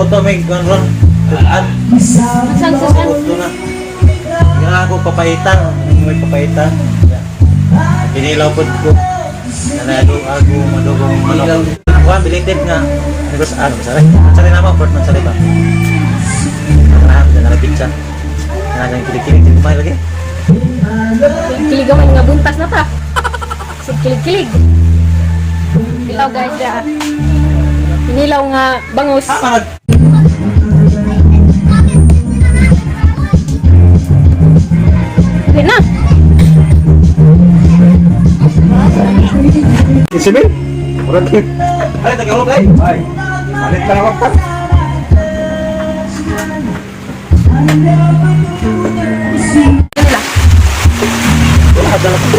Magluto may ganron. Sudan. Masang sudan. Gusto na. Nga ako papaitan. May papaitan. Inilaw po ko. Nanalo ako madugong manok. Kuan belated nga. Negros ano masari. Masari na mo port masari ba. Karaan na na pizza. Nangang kilig-kilig din pa lagi. Kilig man nga buntas na ta. So kilig-kilig. Ilaw guys ya. Inilaw nga bangus. Ah, nag Okay na. Isimin? Murag. Ay, tagahulog ay. Ay. Malit lang ako pa. Nila. Wala dala ko.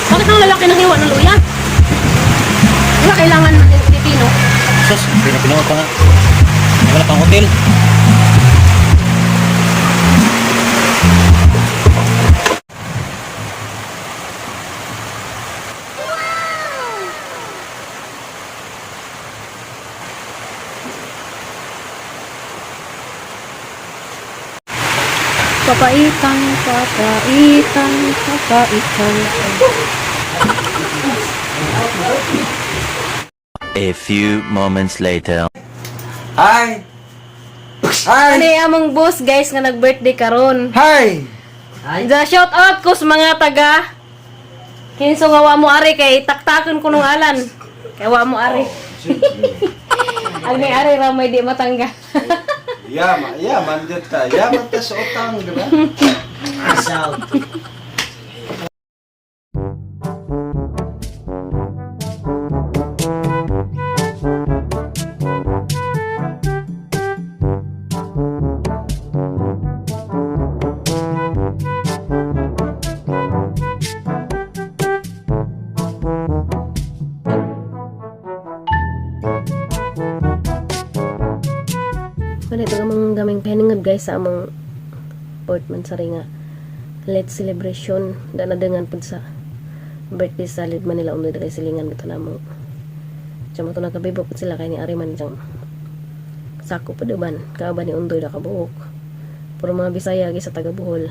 Bakit ang lalaki ng hiwa ng luya? Wala kailangan ng pipino. Sus, pinapinood pa nga. Wala pang hotel. Papaitan, papaitan, papaitan. A few moments later. Hi. Hi. Ano yung among boss guys nga nag-birthday karon? Hi. The shout out ko sa mga taga Kinso nga wa mo ari kay taktakon ko nung alan. Kay wa mo ari. Ang may ari ra may di matangga. Yama, yaman dyan ta. Yaman ta sa utang, di ba? Wala ito among gaming pahinungod guys sa among Portman sa nga late celebration dana dengan pud sa birthday sa Lid Manila umod diri silingan bitaw namo. Diyan mo to nakabibo pud sila kay ni ari man diyang sako pud uban kaaban ni Undoy da kabuok. Puro mga Bisaya gi sa taga Bohol.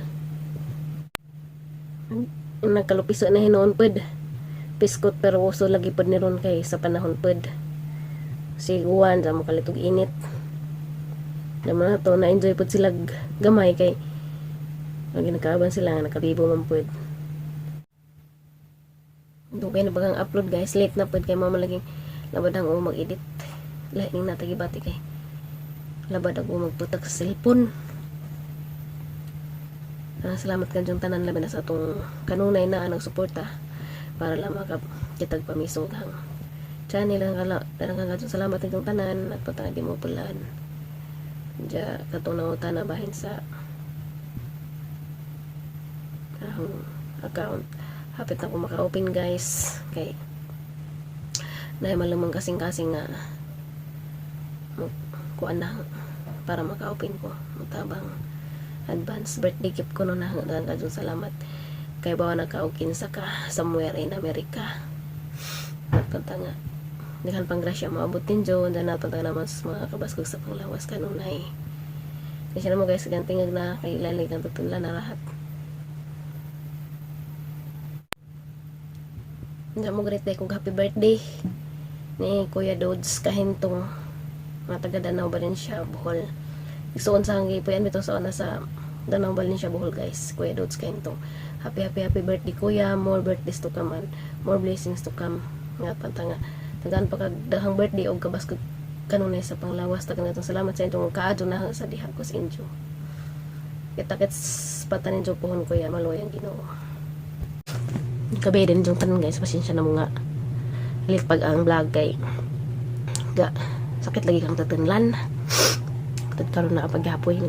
Nagkalupiso na hinuon pud. Piskot pero uso lagi pud ni ron kay sa panahon pud. Siguan sa mo kalitog init. Naman na to, na-enjoy pud sila gamay kay lagi nagkaaban sila nga nakabibo man pud. Dugay na bagang upload guys, late na pud kay mama laging labad ang mag-edit. Lahi ning natagibati kay labad ako magputak sa cellphone. Ah, salamat kanjong tanan labi na sa atong kanunay na ang nagsuporta para lang makakitag pamisog ang channel ang kala ang kanjong salamat kanyong tanan at patang di mo pulan. Diya katong nanguta na bahin sa ang account. Hapit na ko maka-open guys kay dahil malamang kasing-kasing nga kuan na para maka-open ko mutabang advance birthday gift ko no na hanggang kajong salamat kay bawa nakaugin sa ka somewhere in America at panta nga daghan pang grasya maabot ninyo and napunta naman sa mga kabaskog sa panglawas kanunay kasi na mo guys gantingag na kay lalig ang tutunla na rahat. Hindi mo great day kung happy birthday ni Kuya Dodds Kahintong nga taga Danau Valencia, Bohol. Igsuon sa hanggi po yan bitaw sa una sa Danau Valencia, Bohol guys. Kuya Dodds Kahintong. Happy happy happy birthday kuya, more birthdays to come and more blessings to come. Nga panta nga tagaan pa kag daghang birthday og kabaskog kanunay sa panglawas tagan natong salamat sa inyong kaadto na sa diha ko sa inyo. Kita-kits pata ninyo pohon kuya, maluoy ang Ginoo. Gabi din yung tanan guys, pasensya na mo nga. Late pag ang vlog kay ga sakit lagi kang tatanlan. Tad karon na paghapoy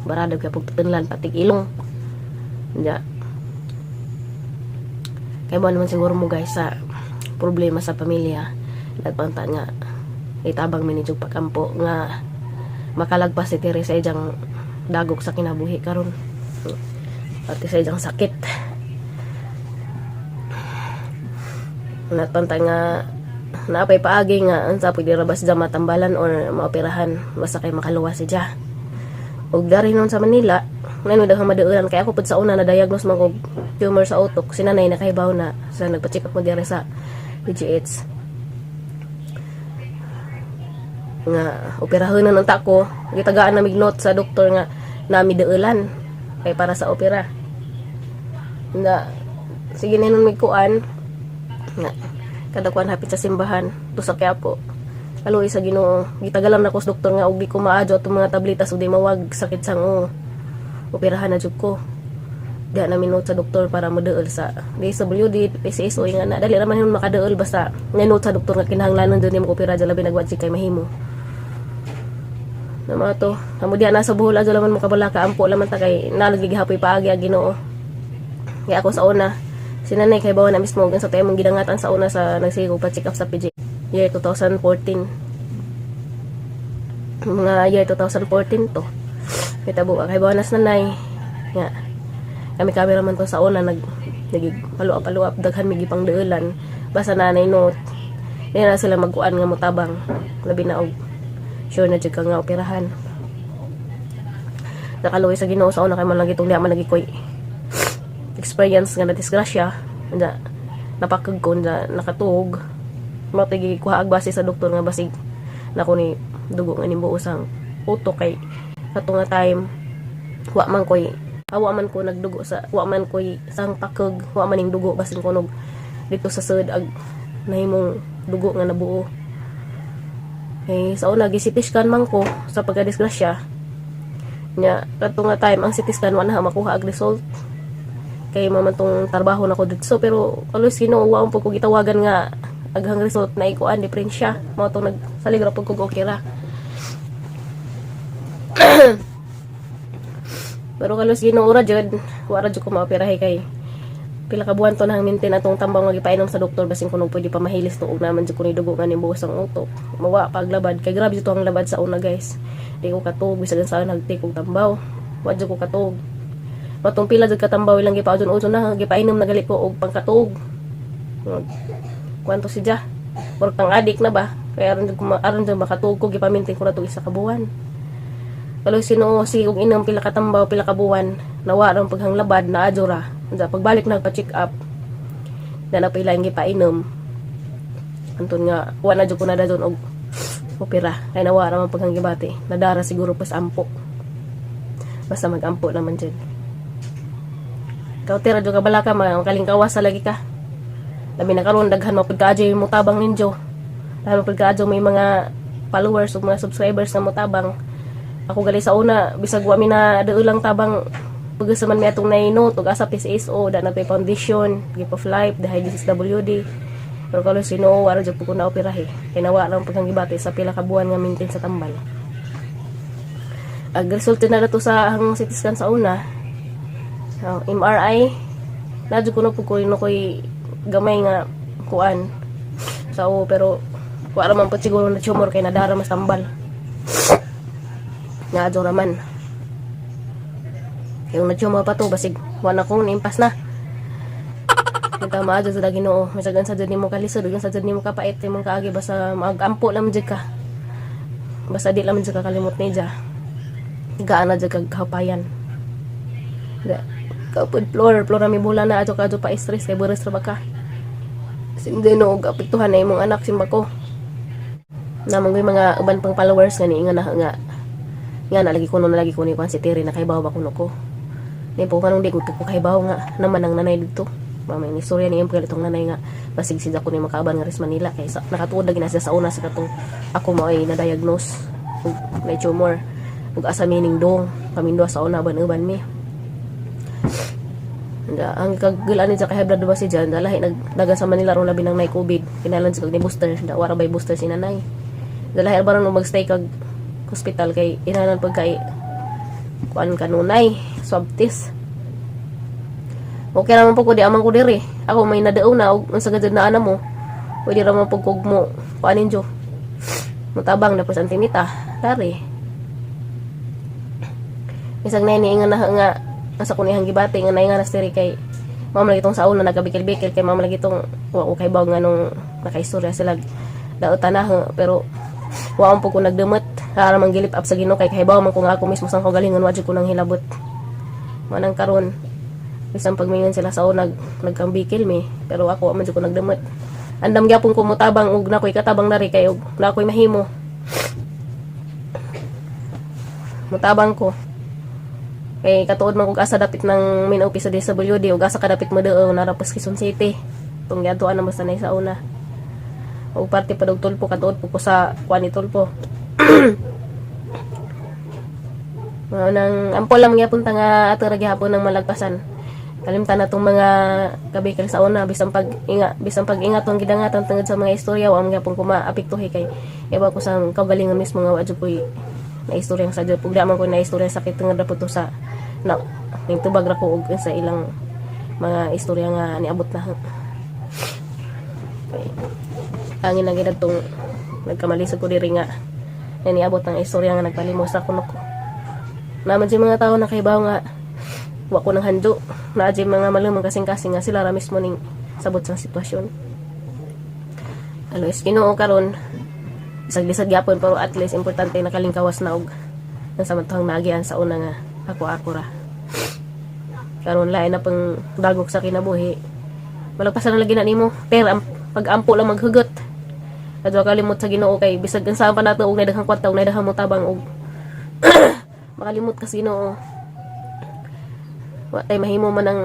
barado kay pag tatanlan patig ilong. Ja. Kay mo naman siguro mo guys sa problema sa pamilya. Nagpanta nga itabang minidyo pagkampo nga makalagpas si Teresa ijang dagok sa kinabuhi karon. Pati sa ijang sakit. Natpanta nga Naapay paagi nga unsa pwede ra ba siya matambalan or maoperahan basta kay makaluwas siya. Ug dari noon sa Manila, ngayon daghang madeulan kay ako pud sa una na diagnose man og tumor sa utok. Si nanay nakahibaw na sa nagpa-check up mo diri sa PGH. Nga operahon na nang ko, gitagaan na mig note sa doktor nga nami deulan kay para sa opera. Na sige na nun mig kuan nga kada kuan hapit sa simbahan to sa Quiapo. Kaluoy sa Ginoo, gitagalan na ko sa doktor nga og di ko maadyo atong mga tablitas ug di mawag sakit sang o operahan na jud ko. Diha na note sa doktor para modeul sa DSWD, PCSO nga na dali ra man hinon makadeul basta nga note sa doktor nga kinahanglanon jud nimo opera dyan, labi nagwa kay mahimo. Na mga to, amo diha nasa Bohol adyo laman mo kabalaka, ampo laman ta kay nalagi gihapoy paagi ang Ginoo. Kaya ako sa una, si nanay kay bawa na mismo sa tayo mong gidangatan sa una sa nagsigo pa check up sa PG. Year 2014. Mga year 2014 to. Kita buka kay bawa na sa nanay. Nga kami cameraman to sa una nag nagig paluap-paluap daghan mi gipang deulan basta nanay note. Di na sila magkuan nga motabang, labi na og sure na jud ka nga operahan. Nakaluoy sa Ginoo sa una kay man lang itong di man lagi koy experience nga na disgrasya na napakag ko na nakatuog mao tay kuha ag base sa doktor nga basig nako ni dugo nga nimbuo sang utok kay kato nga time wa man koy wa man ko nagdugo sa wa man koy sang pakeg, wa man ning dugo, basin kunog dito sa sud ag nahimong dugo nga nabuo. Eh sa una gi-CT scan man ko sa pagkadisgrasya nya. Kato nga time ang CT scan wa na makuha ag result kay maman tong trabaho nako didto, pero kaluoy Ginoo, wa pud ko gitawagan nga aghang result na ikuan diferensya mao tong nagsalig ra pud kog okay ra. Pero kaluoy Ginoo ra jud, wa ra jud ko maoperahe kay pila ka buwan to nang maintain atong tambang nga gipainom sa doktor basin kuno pwede pa mahilis tuog naman jud ko ni dugo nga nimbuo sang utok mawa paglabad kay grabe jud to ang labad sa una, guys. Di ko katuog bisag sa nagtik og tambaw, wa jud ko katuog. Matong pila jud katambaw ilang gipaudjon-udjon na gipainom na gali ko og pangkatuog. Kwanto si Ja murag pang adik na ba kaya aron jud aron jud makatuog ko, gipamintin ko na tog isa ka buwan. Kaluoy Ginoo, sige kog inom pila ka tambaw, pila ka buwan, nawa ra ang paghanglabad na adyo ra. Unsa pagbalik nagpa-check up na na pila ang gipainom. Anton nga wa na jud ko na dayon og opera kay nawa ra man paghanggibati. Nadara siguro pas ampo. Basta magampo naman jud. Ikaw tira jud ka balaka makalingkawas sa lagi ka. Labi na karon daghan mo pud kaadyo yung mutabang ninyo. Daghan mo pud kaadyo may mga followers ug mga subscribers na mutabang. Ako gali sa una, bisag wa mi na lang tabang pagasa man mi atong nainot ug asa PCSO da na foundation, Gift of Life, the DSWD. Pero kaluoy Ginoo, wala jud ko na operahe. Kay nawa lang paghanggibati sa pila ka buwan nga maintain sa tambal. Ag resulta na to sa ang CT scan sa una. Oh, MRI na jud kuno pud ko no koy gamay nga kuan sa o, pero wa ra man pud siguro na tumor kay nadara mas tambal. Nga adyo ra man. Yung na tumor pa to basig wa na kong niimpas na. Kita maadyo sa Ginoo, bisag unsa jud nimo kalisod, ug unsa jud nimo kapait imong kaagi, basta magampo lang jud ka. Basta di lang jud ka kalimot ni Jah. Gaan na jud kag kahapayan. Da. Kapod floor, floor mi bula na adyo ka adyo pa stress kay buris ra ba ka. Sindi no og apektuhan na imong anak simba ko. Namang mga uban pang followers nga ni nga na nga nga na lagi ko ni kuan si Terry na kay ba kuno ko. Ni po kanong di ko ko kahibaw nga naman ang nanay dito. Mamay ni istorya ni iyang itong nanay nga basig siya ko ni makaaban nga ris Manila kay sa, nakatuod lagi na siya sa una sa katong ako mo ay na-diagnose og may tumor ug asa mining dong kami duha sa una uban-uban mi. Da, ang kagulaan ni kay high blood ba si Jan, lahi nagdagan sa Manila ron labi nang nay COVID. Kinalan sa kag ni booster, da wara bay booster si nanay. Dalahi ba ron magstay kag hospital kay inanan pagkay kuan kanunay, swab test. Okay raman po ko di amang ko diri. Ako may nadao na og unsa gud na ana mo. Pwede ra man pud kog mo kuan ninyo. Mutabang na po sa antimita. Dari. Bisag na ini nga na nga nasa kunihang gibati nga nainga na diri kay mama lagi tong sa una nagabikil-bikil kay mama lagi tong wa ko kay baw nga nung Nakaistorya sila dautan na ha, pero wa man po ko nagdumot. Ara man gilip up sa Ginoo kay kahibaw man ko nga ako mismo sang kaugalingon wa jud ko nang hilabot. Manang karon bisan pagmingon sila sa una nagkambikil mi, pero ako wa man jud ko nagdumot. Andam gyapon ko motabang og nakoy katabang nari kay og nakoy mahimo. Motabang ko. Kay katuod man kog asa dapit ng main office sa DSWD ug asa ka dapit mo deo nara pas Quezon City. Tung giadtuan na basta na sa una. Og parte pa og Tulfo, katuod po ko sa kuan ni Tulfo. Mao nang ampo lang gyapon ta nga ato ra gihapon ng malagpasan. Kalimtan na tong mga kabikil sa una, bisan pag ingat tong gidangatan tungod sa mga istorya, wa man gyapon ko maapektuhi kay iba ko sa kaugalingon mismo nga wa jud ko'y na istorya sa jud. Ug di man ko na istorya sakit tungod ra pud to sa na ning tubag ra ko og sa ilang mga istorya nga niabot na. Kay angin na gid tong nagkamalisod ko diri nga na niabot ang istorya nga nagpalimos ako nako. Naman si mga tao na kahibaw nga wa ko nang hando na di mga malumang kasing-kasing nga sila ra mismo ning sabot sa sitwasyon. Alos Ginoo karon isag lisod gyapon, pero at least importante nakalingkawas na og nang samantang naagian sa una nga ako ako ra. Karon lain na pang dagok sa kinabuhi, malagpasan na lagi na nimo pero ang pag-ampo lang maghugot adwa kalimot sa Ginoo kay bisag unsa pa nato og daghang kwarta og daghang motabang og makalimot ka sa Ginoo, wa tay mahimo man ang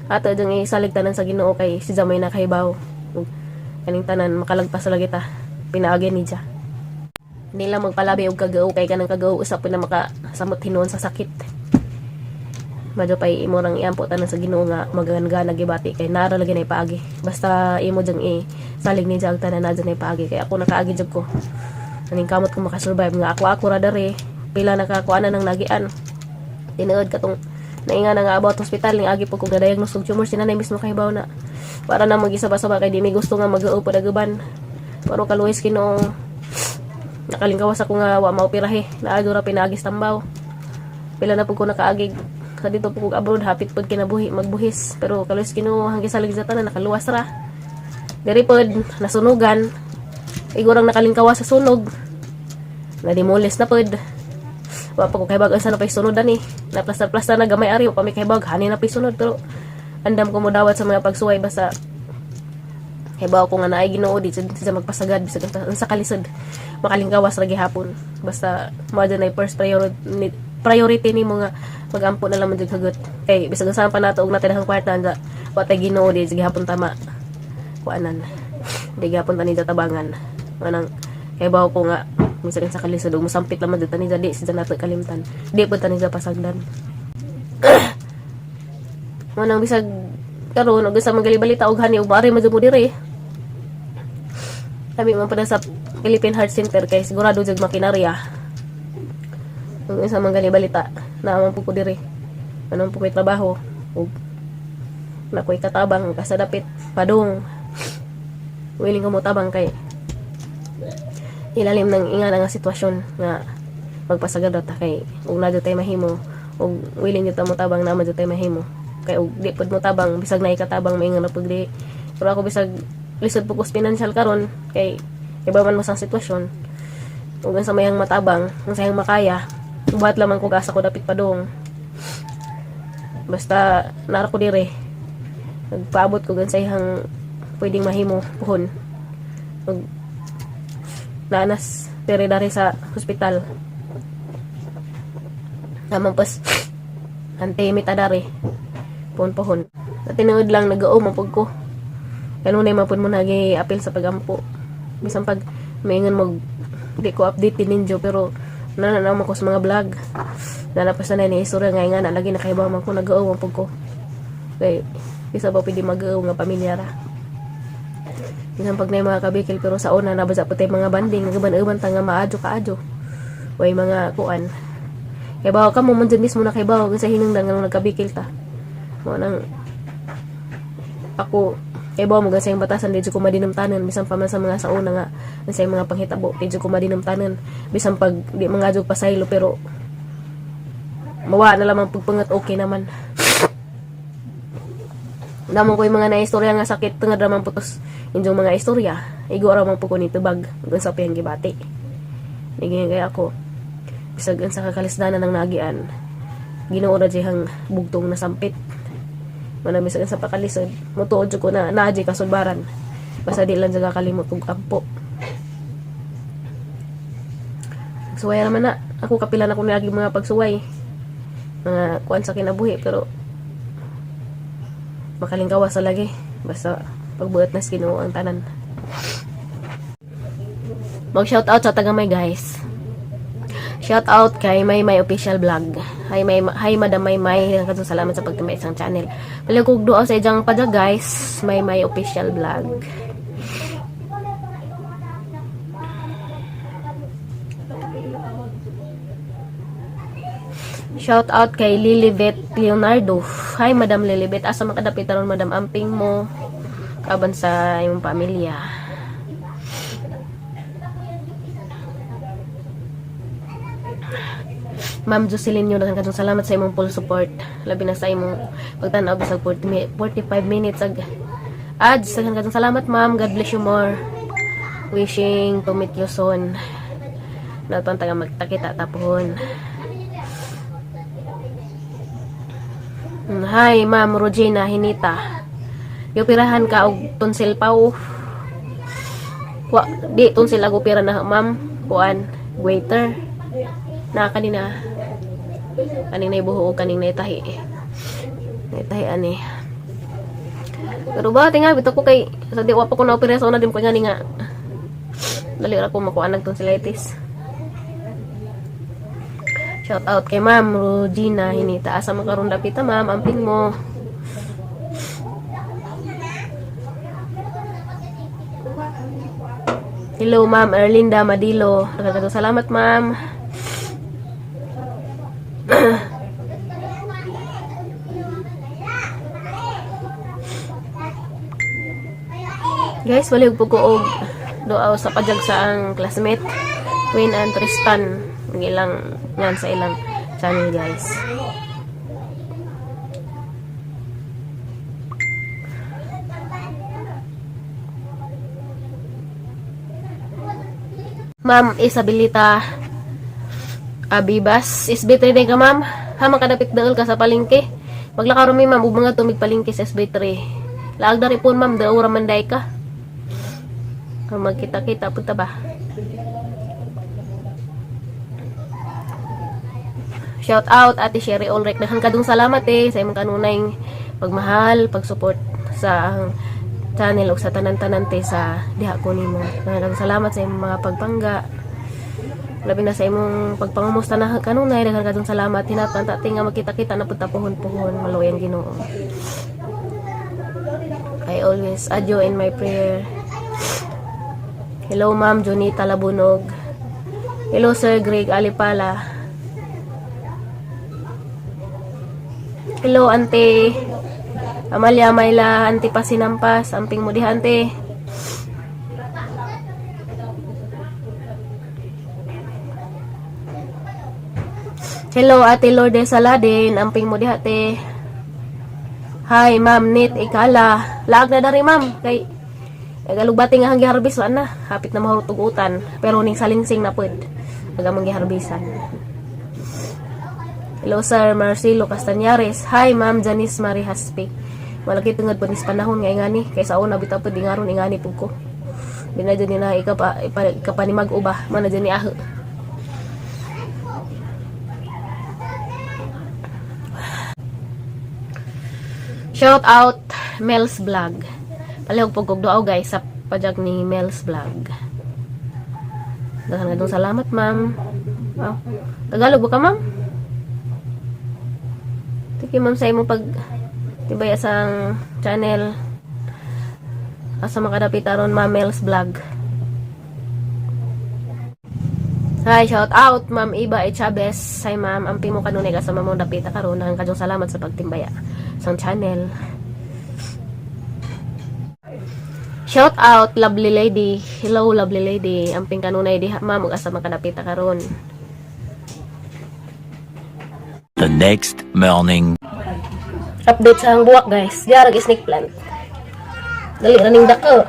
ato diyang isalig tanan sa Ginoo kay si Jamay na kahibaw. Ug kaning tanan makalagpas lagi ta pinaagi ni Jah. Nila magpalabi og kagao kay kanang kagao usa po na makasamot hinuon sa sakit. Madyo pay imo rang iampo tanan sa Ginoo nga magagana gibati kay nara lagi na ipaagi. Basta imo diyang i salig ni Jah ang tanan na dyan ipaagi kay ako nakaagi jud ko. Aning kamot ko makasurvive nga ako ako ra dere pila nakakuanan ng nagian. Tinuod katong nainga na nga about hospital ning agi po kog na-diagnose og tumor, si nanay mismo kahibaw na para na magisaba-saba kay di mi gusto nga mag-upo daguban. Pero kaluhis Ginoo, nakalingkawas ako nga wa maoperahe. Naadto ra pinaagis tambaw. Pila na pud ko nakaagig sa dito po kog abroad, hapit pud kinabuhi magbuhis, pero kaluhis Ginoo hanggang sa sa tanan nakaluwas ra. Diri pod nasunugan, igurang nakalingkawas sa sunog, na-demolish na pod. Wa pa ko kahibag asa na pa'y sunod ani. Na plaster-plaster na gamay ari, wa pa mi kahibag hani na pa'y sunod, pero andam ko mo dawat sa mga pagsuway basta hibaw ko nga naay Ginoo di sa magpasagad bisag sa kalisod makalingkawas ra gihapon. Basta mo na first priority priority nimo nga magampo na lang man jud hagot kay bisag unsa pa nato og natay kwarta anda wa tay Ginoo di gihapon tama kuanan, di gihapon ta ni tabangan. Manang kay ko nga minsan sa kalisod ug mosampit lang man jud ta ni di siya nato kalimtan, di pud ta ni pasagdan. Manang bisag karon og sa magali balita og hani ug maari man jud mo diri. Kami man pa sa Philippine Heart Center kay sigurado jud makinarya. Ug sa mga balita naa man pud ko diri. Ano po may trabaho ug nakoy katabang kasa dapit padung, willing ko mo tabang kay ilalim ng inga nga sitwasyon nga magpasagad ta kay ug na jud tay mahimo ug willing jud ta mo tabang na jud tay mahimo kay ug di pud mo tabang bisag naay katabang maingon na pud di. Pero ako bisag lisod po ko sa financial karon kay iba man mo sa sitwasyon ug ang sa mayang matabang ang sayang makaya buhat lamang ko gasa ko dapit padung. Basta nara ko dire nagpaabot ko gan sa ihang pwedeng mahimo puhon ug naanas dere dare sa hospital naman pas ante mita dare puhon puhon sa tinuod lang nag-oo man pud ko. Kanunay man pud mo nagi apil sa pagampo bisan pag maingon mo di ko update ninyo, pero nananaw ko sa mga vlog nalapas na ni istorya nga nga na lagi nakaibaw man ko nag-oo man pud ko kay isa pa pwede mag-oo nga pamilya ra bisan pag na mga kabikil. Pero sa una nabasa po tayo mga banding nagaban-uban ta nga maadyo kaadyo way mga kuan kay bawo ka mo man dyan mismo na kay bawo sa hinungdan nga nung nagkabikil ta mo nang ako kay bawo mo gan sa iyong batasan di jud ko madinumtanan bisan pa man sa mga sa una nga sa iyong mga panghitabo di jud ko madinumtanan bisan pag di mga jud pasaylo, pero mawa na lamang pagpangat okay naman. Damo ko yung mga naistorya nga sakit nga raman putos inyong mga istorya. Igo ra man po ko ni tubag ug sa piyang gibati. Naging kaya ako bisag sa kakalisdanan ng nagian. Ginoo ra dihang bugtong nasampit. Mana bisag sa pakalisod, motuod jud ko na naa jud kasulbaran. Basta di lang jud kalimot og ampo. Suway naman na. Ako kapila na ko niagi mga pagsuway. Mga kuan sa kinabuhi pero makalingkawa sa lagi. Basta pagbuot na sa Ginoo ang tanan. Mag shout out sa tagamay, guys. Shout out kay May May Official Vlog. Hi May, hi Madam May May. Daghang salamat sa pagtambay isang channel. Palihog kog duaw sa ijang padya, guys. May May Official Vlog. Shout out kay Lilibet Leonardo. Hi Madam Lilibet. Asa man kadapit aron, Madam? Amping mo kaban sa imong pamilya. Ma'am Jocelyn yun, daghang kadtong salamat sa imong full support. Labi na sa imong pagtan-aw bisag 40, 45 minutes ag ads. Daghang kadtong salamat, ma'am. God bless you more. Wishing to meet you soon. Natong taga magtakita tapuhon. Hi, Ma'am Regina Hinita. Yupirahan ka og tonsil paw. Wa, di tonsil ag opera na, ma'am. Kuan, waiter. Na kanina. Kaning naibuho o kaning naitahi. Naitahi ani. Pero ba tinga bitaw ko kay sa di wa pa ko na opera sa una din ko nga ni nga. Dali ra ko makuha ng tonsillitis. Shout out kay Ma'am Regina Hinita. Asa man karon dapita, ma'am? Amping mo. Hello, Ma'am Erlinda Madilo. Daghang salamat, ma'am. Guys, walihog po ko og duaw sa pajag sa ang classmate Queen and Tristan ang ilang ngan sa ilang channel, guys. Ma'am Isabelita Abibas, SB3 day ka, ma'am. Ha, makadapit daol ka sa palengke. Maglakaw mi, ma'am, ug mga tumig palengke sa SB3. Laag dari po, ma'am, daw ra man day ka. Kung magkita-kita punta ba? Shout out Ate Sherry Ulrich. Daghan kadung salamat eh sa imong kanunay pagmahal, pag-support sa ang channel ug sa tanan-tanan te sa diha ko nimo. Daghan kadung salamat sa imong mga pagpangga. Labi na sa imong pagpangumusta na kanunay, daghan kadung salamat. Hinatan ta nga magkita-kita na punta puhon-puhon, maluoy ang Ginoo. I always add you in my prayer. Hello, Ma'am Junita Labunog. Hello, Sir Greg Alipala. Hello, Ante Amalia Mayla, Ante Pasinampas. Amping mo diha, Ante. Hello, Ate Lourdes Saladin. Amping mo diha, te. Hi, Ma'am Nit Ikala. Laag na dari, ma'am. Kay galubati nga hanggi harbis na. Hapit na mahutugutan. Pero ning salingsing na pud. Aga mong giharbisan. Hello, Sir Marcelo Castañares. Hi, Ma'am Janice Marie Haspi. Malaki tungod po nis panahon nga ingani. Kay sa una bitaw pud ingaron ingani pud ko. Di na dyan ni na ika pa, ika pa ni mag-uba. Mana dyan ni aho. Shout out Mel's Vlog. Palihog po kog duaw, guys, sa pajag ni Mel's Vlog. Daghan nga salamat, ma'am. Oh, Tagalog ba ka, ma'am? Thank you, ma'am, sa imong pag tibaya sa channel. Asa makadapit aron, ma'am Mel's Vlog. Hi, shout out Ma'am Iba E. Chavez. Hi, ma'am, ampi mo kanunay kasama mo dapita karon. Daghang kadyong salamat sa pagtimbaya sa channel. Shout out lovely lady. Hello, lovely lady. Amping kanunay diha, ma'am, ug asa man kadapita karon. The next morning. Update sa ang buwak, guys. Diara snake plant. Dali ra ning dako.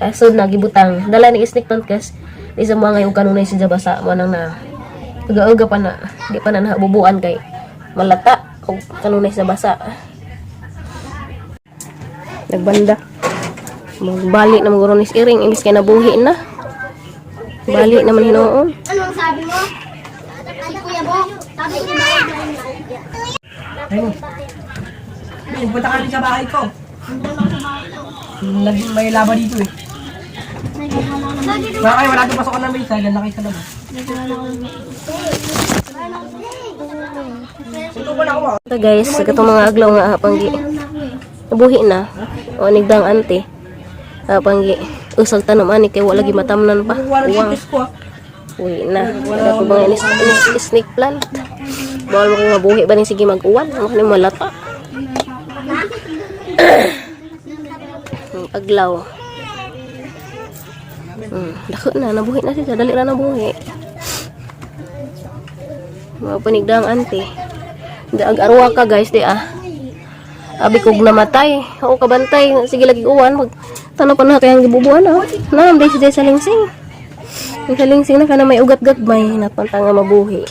Asod na gibutang. Dala ni snake plant, guys. Di sa mga ngayon kanunay siya basa mo nang na. Uga-uga pa na. Di pa na nabubuan kay malata og kanunay sa basa. Nagbanda. Magbalik na maguro ni iring imbis kay nabuhi na. Balik naman hinuon. Anong sabi mo? Si Kuya Bo? Sabi ko ba? Ayun. Punta ka rin sa bahay ko. May laba dito eh. Wala kayo, wala doon pasokan ng mesa. Ilan na kayo sa labas. Suntok ko na ako ah. Ito guys, sa katong mga aglaw nga panggi. Nabuhi na. O anigdang ante. Panggi. Usag tanom ani kay wala lagi matamnan pa. Wala Uwang. dito ko ah. Uwi na. Wala ko bang inis, snake plant. Bawal mo kung mabuhi ba ni sige mag-uwan. Ano ka ni malata. Ang aglaw. Dako na, nabuhi na siya. Dali na nabuhi. Mga panigdang ante. Daag arwa ka guys, di ah. Abi kog namatay. Oo kabantay. Sige lagi uwan. Mag tanaw pa na kayang gibubuan ah. Naam, day siya sa lingsing. Ang salingsing na kana may ugat gagmay napanta nga mabuhi.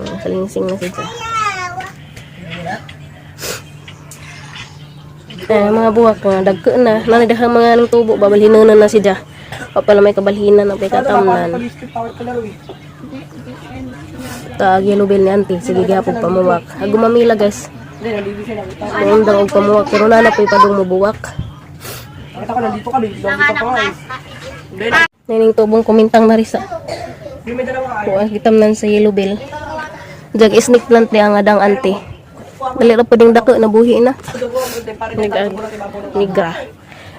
Ang salingsing na siya. Eh, mga buwak nga dagko na. Nanidahang mga nang tubo babalhinan na na siya. Pa pala may kabalhinan na may katamnan. Pag-script ka laro eh. Taag yellow bell ni auntie. Sige gihapon pamuwak. Agumamila guys. Hindi, nandito siya nakita. Maundang og pamuwak pero nana po'y padung mobuwak. Nakita ko nandito kami. Nandito pa nga eh. Hindi na. Nining tubong kumintang na risa. Hindi may dalawa kayo. Kuha gitamnan sa yellow bell. Jag snake plant ni ang adang ante. Dali ra puding dako nabuhi na. Nag nigra.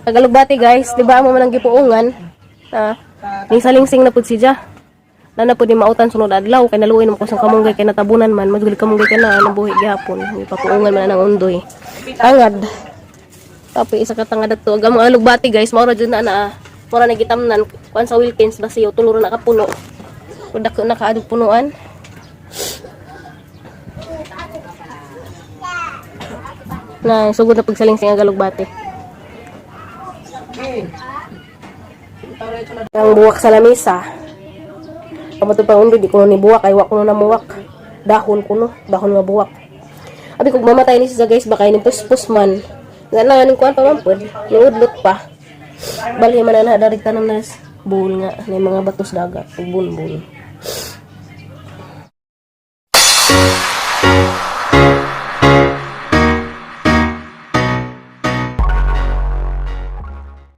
Agalugbati guys, di ba amo man ang gipuungan? Ah, ning salingsing na pud siya. Nana pud ni mautan sunod adlaw kay naluoy naman ko sa kamunggay kay natabunan man, madugol kamunggay kay na nabuhi gihapon. Gipapuungan man ang undoy. Tangad. Tapoy isa ka tangad adto. Ang mga alugbati guys, mao ra jud na na. Mura na gitamnan kuan sa Wilkins basiyo tulo ra na kapuno. Kung dako na kaadog punuan. Na sugod na pagsalingsing ang galugbati. Ang buwak sa lamesa. Amo to pang undo di kuno ni buwak ay wa kuno na muwak. Dahon kuno, dahon nga buwak. Abi kung mamatay ni siya guys baka ini puspos man. Nga na ning kuan pa man pud, niudlot pa. Bali man na dari tanom na bull nga na mga batos dagat, ug bulbul.